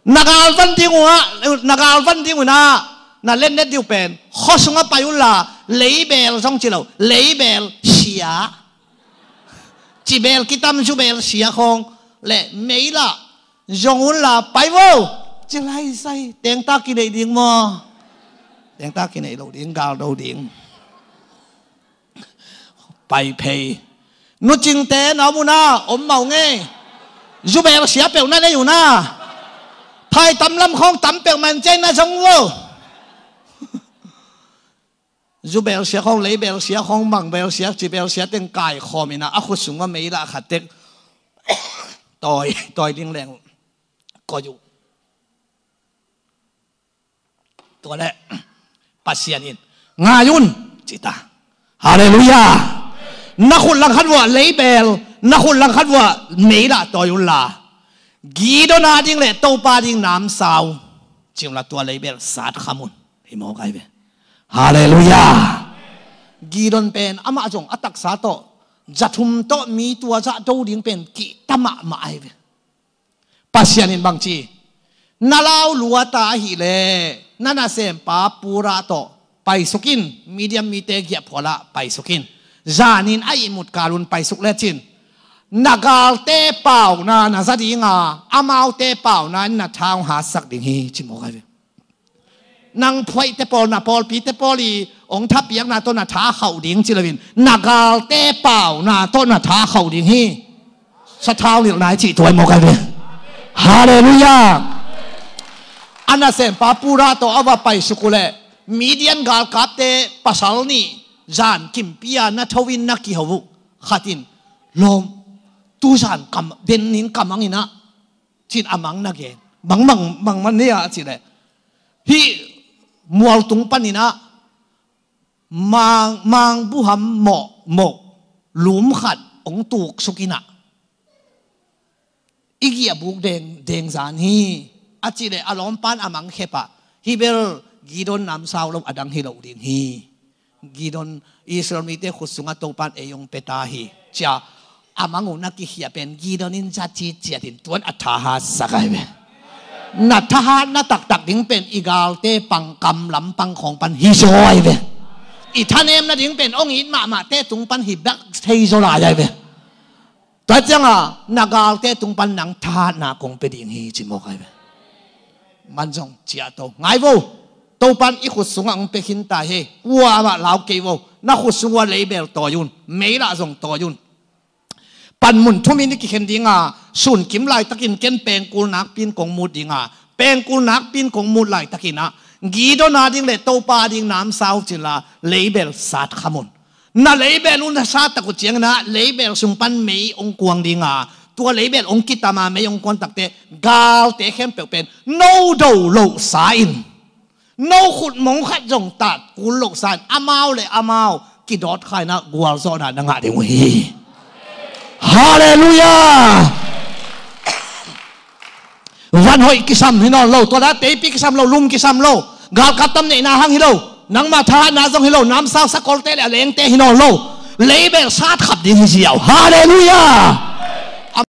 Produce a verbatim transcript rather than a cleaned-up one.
Na galvan ding uh ah, na galvan ding uh na, na letnet ding uh pen khua sungah pai unla, leibel zong ci lo, leibel sia, cibel kitam, zubel sia khawng le meilah zong unla pai vo. Ci lai sai, tengtak kineih ding maw? Tengtak kineih lo ding, gal do ding. Pai phei. Nucingte na om uh na, om mah ung ei. Zubel sia peuh na nei uh na. Thaitam lam khawng tam peuh man cei na zong uh. Zubel sia khawng, leibel sia khawng, mangbel sia, cibel sia teng kaikhawm in ah, a khut sungah meilah khat tek tawi, tawi ding leng koih uh. Tua leh Pasian in, "Ngai un," ci ta. Halleluiah. Na khut langkhat uah leibel, na khut langkhat uah meilah tawi unla, Gideon a ding le Topa ding namsau ci unla, tua leibel satkham un. Hi mawk ai ve. Halleluiah. Gideon pen amah zong a taksa tawh, za thum tawh mi tua zah do ding pen kihta mahmah ai ve. Pasian in bang ci, "Na lau lua ta ahih leh na nasempa Purah tawh paisuk in, Midian mite giahphual ah paisuk in. Zanin a ihmut kal un paisuk lecin, na galte pauna na za ding a, amaute pauna in na tha hong hatsak ding hi," ci mawk ai ve. Nang phuaihte pawl, na pawlpite pawl i hong thapiakna tawh na tha khauh ding ci loin, na galte pauna tawh na tha khauh ding hi. Sathau nilh nai cih tuai mawk ai ve. Halleluiah. A nasempa Purah tawh a va paisuk uh leh, Midian galkapte pasal nih zan kimpi a na tho in na kiho uh. Khat in, "Lawm, tuzan kam, denin ka mang in ah," ci-in a mang na gen. "Bang mang, mang man nia?" ci leh, "Hih mualtung panin ah mang, mangbuham mawh, mawh lum khat hong tuksuk in ah, i giahbuk deng, deng zan hi," a cih leh, a lawmpan a mang khepah, "Hih bel Gideon namsau lo, a dang hi lo ding hi. Gideon, Israel mite khut sungah Topan ei hong pia ta hi," ci-a a mang uh na kikhiah pen Gideon in za citciat in tuan a tha hatsak ai ve. Na thahatna taktak ding pen i galte pangkam lampang khawng pan hi zaw ai ve. I thanemna ding pen hong it mahmahte tung pan hi bek thei zaw lai ai ve. Tua ciangah na galte tung pan nang thahatna kong pia ding hi ci mawk ai ve. Man zong ciahto ngai vo. Topan i khut sungah hong pia khin ta hi. Kuamah lau kei vo. Na khut sungah leibel tawi un. Meilah zong tawi un. Panmun thum in i kikhen ding a, sun kim laitakin ken pengkul nakpi in kong mut ding a, pengkul nakpi in kong mut laitakin ah, Gideon a ding le Topa a ding namsau ci unla, leibel satkham un. Na leibel uh na sat tak uh ciangin ah, leibel sung pan mei hong kuang ding a, tua leibel hong kitam a, mei hong kuang tak teh, galte khempeuh pen no do lohsa in, no khutmong khat zong tat kul lohsa in, amau le amau kidawtkha in ah, gualzawhna na ngah ding uh hi. Halleluiah. Van hoih kisam hi nawn lo, tua dan teipi kisam lo, lum kisam lo, galkap tam neihna hang hi lo, nangmah thahatna zong hi lo, namsau sakolte le a lengte hi nawn lo, leibel satkhap ding hi ziau. Halleluiah.